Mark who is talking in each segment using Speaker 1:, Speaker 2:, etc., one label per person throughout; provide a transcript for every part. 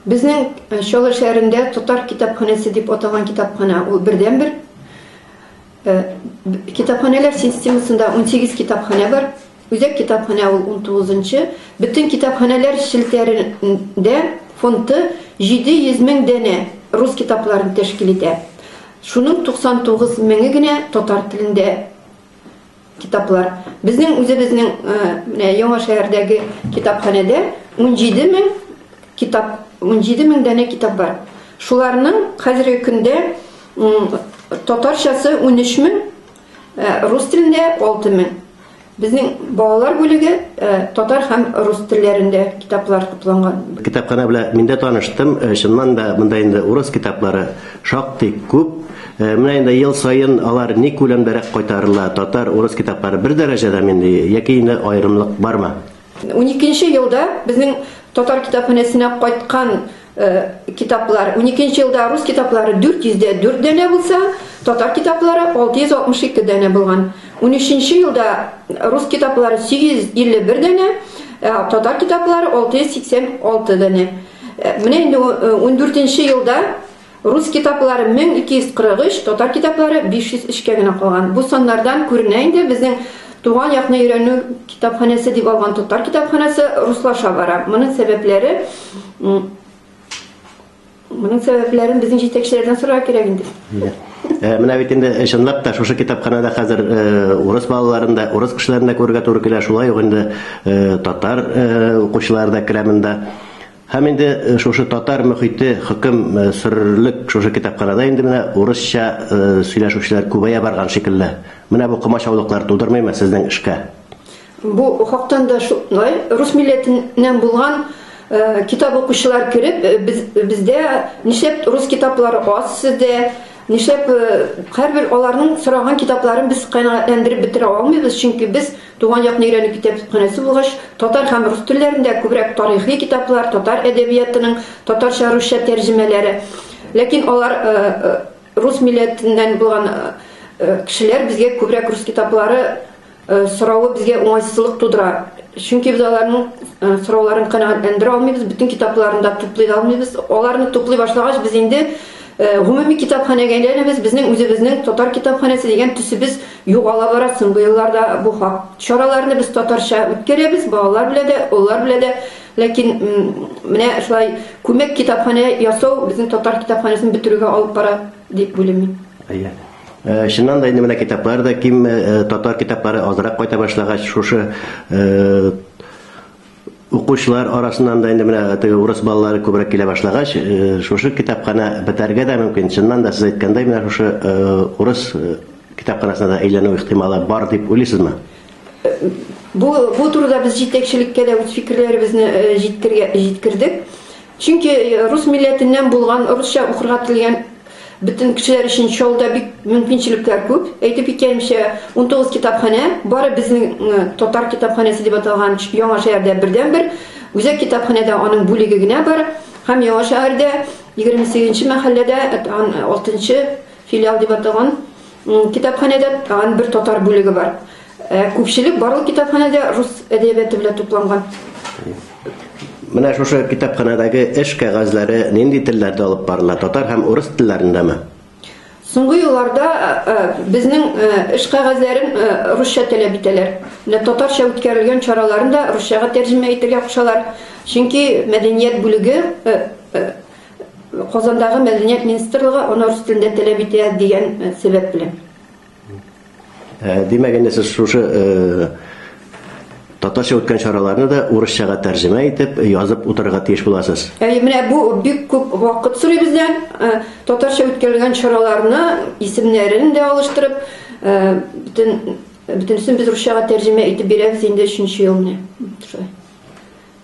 Speaker 1: Безнең Чаллы шәһәрендә татар китапханәсе дип аталган китапханә ул бердәнбер. Китапханәләр системасында 18 китапханә бар. Үзәк китапханә ул 19-нчы. Бөтен китапханәләр челтәрендә фонды 700 мең данә рус китапларын тәшкил итә. Шуның 99 меңе генә татар телендә китаплар. Безнең үзебезнең менә Яңа шәһәрдәге китапханәдә 17 мең китап, 17 мең данә китап бар. Шуларның хәзерге көндә татарчасы 13 мең, рус телендә 6 мең. Безнең балалар бүлеге татар һәм рус телләрендә китаплар тупланган.
Speaker 2: Китапханә белән мин дә таныштым. Чыннан да монда инде урыс китаплары шактый күп. Менә инде ел саен алар ни күләмдәрәк кайтарыла? Татар, урыс китаплары бер дәрәҗәдәме инде яки инде аерымлык бармы?
Speaker 1: 12 елда безнең татар китапханәсенә кайткан китаплар, 12 елда рус китаплары 404 данә булса, татар китаплары 662 данә булган. 13 елда рус китаплары 851 данә, татар китаплары 686 данә. Менә инде 14 елда рус китаплары 1243, татар китаплары 503-кә генә калган. Бу саннардан күренә инде безнең туган якны өйрәнү китапханәсе дип алган татар китапханәсе руслаша бара. Моның сәбәпләре моның сәбәпләрен безнең җитәкчеләрдән сорарга кирәк инде.
Speaker 2: Менә бит инде чынлап та шушы китапханәдә хәзер урыс балаларын да, урыс кешеләрен дә күрергә туры килә, шулай ук инде татар укучылары да керә монда. Һәм инде шушы татар мөхите хөкем сөрерлек шушы китапханәдә инде менә урысча сөйләшүчеләр күбәя барган шикелле. Менә бу комачаулыклар тудырмыймы сезнең эшкә?
Speaker 1: Бу хактан да шулай рус милләтеннән булган китап укучылар кереп, бездә нишләп рус китаплары аз сездә, нишләп һәрбер аларның сораган китапларын без канәгатьләндереп бетерә алмыйбыз, чөнки без туган якны өйрәнү китапханәсе булгач, татар һәм рус телләрендә күбрәк тарихи китаплар, татар әдәбиятының татарча, русча тәрҗемәләре. Ләкин алар рус милләтеннән булган кешеләр безгә күбрәк рус китаплары соравы безгә уңайсызлык тудыра. Чөнки без аларның сорауларын канәгатьләндерә алмыйбыз, бөтен китапларын да туплый алмыйбыз. Аларны туплый башлагач, без инде гомуми китапханәгә әйләнәбез, безнең үзебезнең татар китапханәсе дигән төсебез югала бара соңгы елларда бу хак. Чараларны без татарча үткәрәбез, балалар белән дә, олылар белән дә. Ләкин менә шулай күмәк китапханә ясау безнең татар китапханәсен бетерүгә алып бара дип уйлыйм мин.
Speaker 2: Әйе. Чыннан да инде менә китаплар да ким, татар китаплары азрак кайта башлагач, шушы укучылар арасыннан да инде менә теге урыс балалары күбрәк килә башлагач, шушы китапханә бетәргә дә мөмкин. Чыннан да сез әйткәндәй, менә шушы урыс китапханәсенә дә әйләнү ихтималы бар дип уйлыйсызмы?
Speaker 1: Бу турыда без җитәкчелеккә дә үз фикерләребезне җиткердек. Чөнки рус милләтеннән булган, русча укырга телгән бөтен кешеләр өчен Чаллыда бик мөмкинчелекләр күп. Әйтеп киткәнемчә, 19 китапханә, бары безнең татар китапханәсе дип аталган Яңа шәһәрдә бердәнбер. Үзәк китапханәдә аның бүлеге генә бар. Һәм Яңа шәһәрдә 28 мәхәлләдә 6 филиал дип аталган китапханәдә тагын бер татар бүлеге бар. Күпчелек барлык китапханәдә рус әдәбияты белән тупланган.
Speaker 2: Менә шушы китапханәдәге эш кәгазьләре нинди телләрдә алып барыла? Татар һәм урыс телләрендәме?
Speaker 1: Соңгы елларда безнең эш кәгазьләрен русча таләп итәләр. Менә татарча үткәрелгән чараларын да русчага тәрҗемә итәргә кушалар. Чөнки мәдәният бүлеге Казандагы мәдәният министрлыгы аны рус телендә таләп итә дигән сәбәп белән.
Speaker 2: Димәк, инде сез шушы татарча үткән чараларны да урысчага тәрҗемә итеп, язып утырырга тиеш буласыз.
Speaker 1: Әйе, менә бу бик күп вакыт сорый бездән. Татарча үткәрелгән чараларны исемнәрен дә алыштырып, бөтенесен без русчага тәрҗемә итеп бирәбез инде 3 ел менә. Шулай.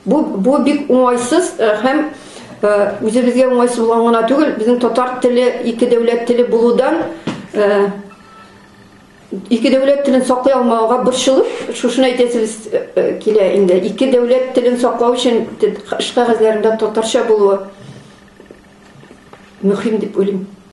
Speaker 1: Бу бик уңайсыз һәм үзебезгә уңайсыз булган гына түгел, безнең татар теле ике дәүләт теле булудан ике дәүләт телен саклый алмауга борчылып, шушыны әйтәсебез килә инде. Ике дәүләт телен саклау өчен эш кәгазьләрендә татарча булуы мөһим дип уйлыйм.